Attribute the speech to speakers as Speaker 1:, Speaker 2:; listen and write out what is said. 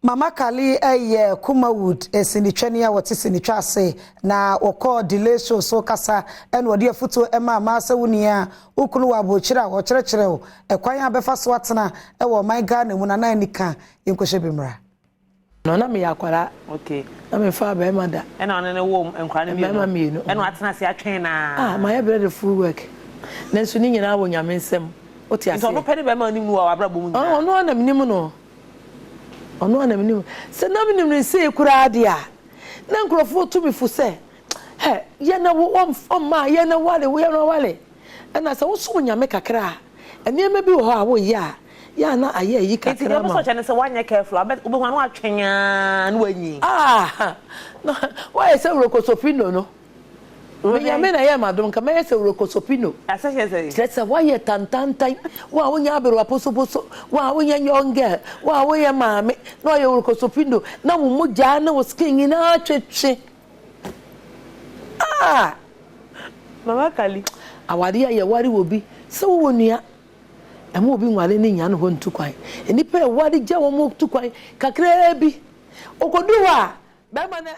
Speaker 1: Mama Kali yɛ Kumawood sinitwani a wɔte sinitwa ase na wɔkɔɔ Delay Show so kasa na wɔde afutuo maa mmaa sɛ wo nua wo kunu wɔ abrokyire a ɔkyerɛkyerɛ wo ɛkwan a bɛfa so atena wɔ ɔman Ghana mu na na ani ka yɛnkɔhyɛ bi mmra.
Speaker 2: No na meyɛ akwadaa.
Speaker 3: Okay.
Speaker 2: Na menfaa barima da.
Speaker 3: Ɛna ɔne no woo nkwadaa no mmienu.
Speaker 2: Mmarima mmienu.
Speaker 3: Ɛna watena ase atwɛn no ara.
Speaker 2: Ah, mayɛ brɛ de full work. Nanso ne nyinaa wɔ Nyame nsam. Wote aseɛ?
Speaker 3: Nti ɔno pɛ ne barima a onim no wɔ w'abrabɔ mu nyinaa?
Speaker 2: Ɔno ara na menim no. Ɔno ara na menim no. Sɛ na menim no sei koraa deɛ a, na nkurɔfoɔ tu me fo sɛ, Hɛ, yɛ na wo, ɔmma, yɛ na ware, yɛ na ware. Ɛna sɛ wosom Nyame kakra a, nneɛma bi wɔ hɔ a woyɛ a, yɛ a na ayɛ ayi
Speaker 3: Nti deɛ
Speaker 2: kakra
Speaker 3: wopɛ
Speaker 2: ama
Speaker 3: sɛ
Speaker 2: wo.
Speaker 3: ɔkyerɛ ne sɛ woanyɛ careful a, wobɛhu a na watwɛn ara na wanyin.
Speaker 2: Ah! Na woayɛ sɛ Rokosopino no. Me Nyame na ɛyɛɛ m'adom, nka mɛyɛ sɛ Rokosopino.
Speaker 3: Asɛ kyerɛ sɛn?
Speaker 2: Kyerɛ sɛ woayɛ tantantan, wo a wonyɛ aberewa posoposo, wo a wonyɛ young girl, wo a woyɛ maame, na woayɛ Rokosopino, na wo mogyaa ne wo skin nyinaa twetwe. Ah!
Speaker 3: Mama Kali.
Speaker 2: Awareɛ a yɛware wɔ bi sɛ wowɔ nua, ɛma obi nware ne nya ne hɔ ntu kwan. Nnipa a ɛware gya wɔn tu kwan kakraa bi, ɔkɔdu hɔ a, bɛrima no.